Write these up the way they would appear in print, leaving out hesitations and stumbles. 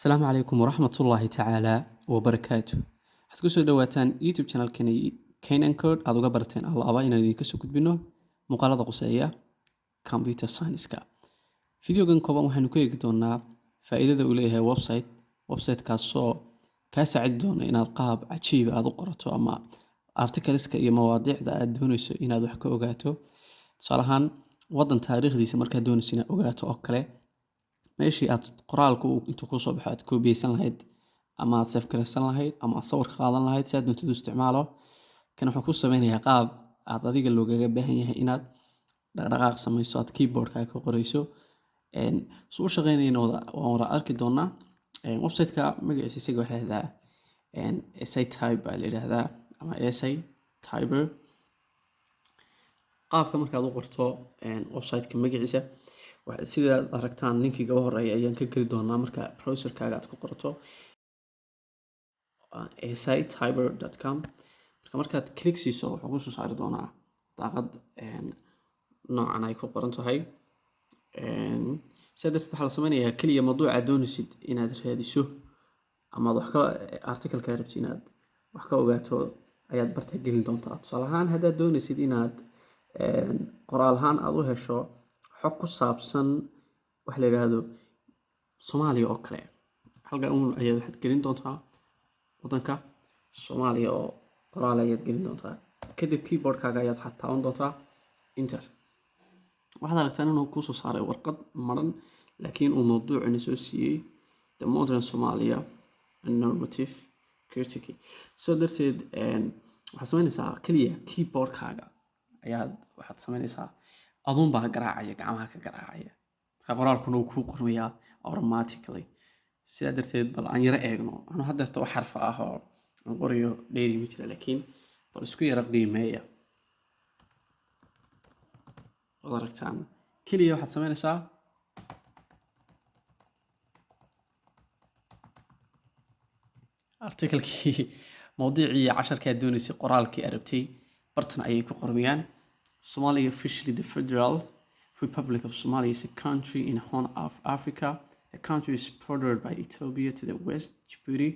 Asalaamu calaykum waraxmatullaahi tacaala wabarakaatu. Waxaad kusoo dhawaataan YouTube channelkani Kanan Code, aad uga barteen alaaba inaan idinka soo gudbino muuqaalada quseeya computer science-ka. Videogan kooban waxaynu ku eegi doonaa faa'iidada uu leeyahay website, website-kaasoo kaa saacidi doona inaad qaab cajiiba aad u qorato ama articleska iyo mawaadiicda aad dooneyso inaad wax ka ogaato. Tusaale ahaan, wadan taariikhdiisa markaad dooneyso inaad ogaato oo kale, meeshii aad qoraalku intuu kusoo baxo aad koobiyeysan lahayd ama aad save garaysan lahayd ama aad sawir ka qaadan lahayd si aad doontid u isticmaalo, kan wuxuu ku sameynayaa qaab aad adiga loogaga baahan yahay inaad dhaqdhaqaaq samayso, aad keyboardkaaga ka qoreyso. Suu u shaqeynayana waan wada arki doonaa. Website-ka magaciisa isaga waxaa la yidhahdaa Essay Type baa la yidhahdaa ama Essay Typer. Qaabka markaad u qorto website-ka magaciisa, sidaad aragtaan linkiga u horeeya ayaan ka geli doonaa. Marka browserkaaga aad ku qorato essaytyper.com, marka markaad click siiso, wuxuu kusoo saari doonaa daaqad noocan ay ku qoran tahay. Sidaa darteed waxaa la sameynayaa keliya mawduuca aad doonaysid inaad raadiso ama aad wax ka articleka rabtid inaad wax ka ogaato ayaad barta gelin doontaa. Tusaale ahaan, haddaad doonaysid inaad qoraal ahaan aad u hesho xog ku saabsan waxa la yidhaahdo Soomaaliya oo kale, halkan uun ayaad waxaad gelin doontaa wadanka Soomaaliya oo qoraal ayaad gelin doontaa. Kadib keyboardkaaga ayaad waxaad taaban doontaa enter. Waxaad aragtaan inuu kusoo saaray warqad maran, laakiin uu mawduucina soo siiyey "The Modern Somalia Normative Critique". Sidoo darteed waxaad sameynaysaa keliya keyboardkaaga ayaad waxaad sameynaysaa, aduun baa garaacaya, gacmaha ka garaacaya, marka qoraalkuna wuu kuu qormayaa automatically. Sidaa darteed bal aan yaro eegno. Anu haddeerta wax xarfa ah oo aan qorayo dheeri ma jira, laakiin bal isku yaro qiimeeya. Waad aragtaan, keliya waxaad sameynaysaa articlekii, mawduucii iyo casharkii aad dooneysay, qoraalkii aad rabtay bartan ayay ku qormayaan. Somalia, officially the Federal Republic of Somalia, is a country in Horn of Africa. The country is bordered by Ethiopia to the west, Djibouti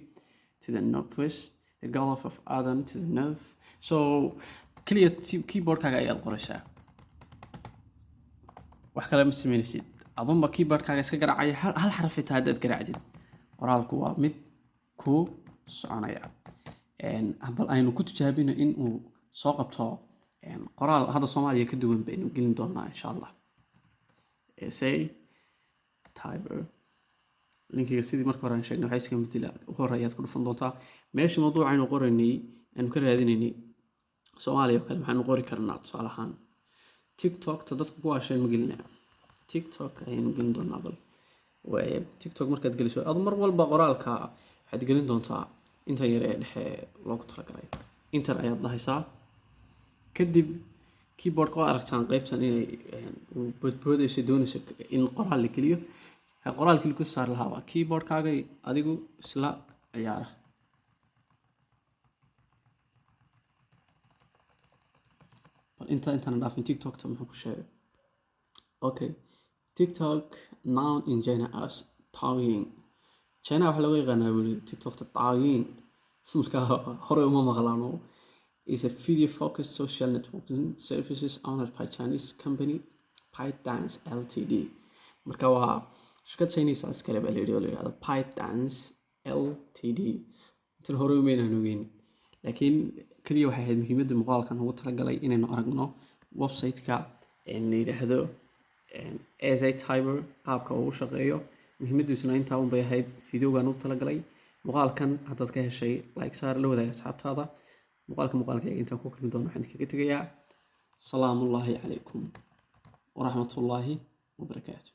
to the northwest, the Gulf of Aden to the north. So keliya keyboardkaaga ayaad qoraysaa, wax kale ma sameynaysid. Adunba keyboardkaaga iska garaacaya, hal xaraf xitaa haddaad garaacdid, qoraalku waa mid ku soconaya. Bal aynu ku tijaabino in uu soo qabto qoraal hadda Soomaaliya ka duwan baynu gelin doonaa insha Allah. Essay Typer linkiga, sidii marka hore aan sheegnay, waxay iska bedela u hore ayaad ku dhufan doontaa. Meeshii mawduuca aynu qoraynay, aynu ka raadinaynay Soomaaliya oo kale, maxaynu qori karnaa? Tusaale ahaan, TikTok ta dadku ku waasheen ma gelinaa? TikTok ayaynu gelin doonaa bal. Waaye, TikTok markaad geliso, adu mar walba qoraalka waxaad gelin doontaa inta yar ee dhexe loogu talagalay. Enter ayaad dhahaysaa. Kadib keyboardka waa aragtaan qaybtan inay uu boodboodayso, doonayso in qoraal la geliyo. Ka qoraalkii lagu saari lahaa waa keyboardkaaga adigu isla ciyaara. Bal intaana dhaafin, TikTokta muxuu ku sheegay? Okay, TikTok, known in China as Douyin. China waxaa looga yaqaanaa weli TikTokta Douyin, marka hore uma maqlaano, is a video focused social networking services owned by Chinese company ByteDance Ltd. Marka waa shirkad Chinese ah iskale baa la yidhi oo la yidhahdo ByteDance Ltd. Intan hore umaynaan ogeyn, laakiin keliya waxay ahayd muhiimadda muuqaalkan ugu talagalay inaynu aragno website-ka la yidhaahdo Essay Typer qaabka uu u shaqeeyo. Muhiimadiisuna intaa un bay ahayd videogan ugu talagalay. Muuqaalkan haddaad ka heshay, like saar, la wadaag asxaabtaada. Muuqaalka muuqaalkayga intaan ku kulmi doono, waxaan idinkaga tegayaa salaamullaahi calaykum waraxmatullaahi wabarakaatu.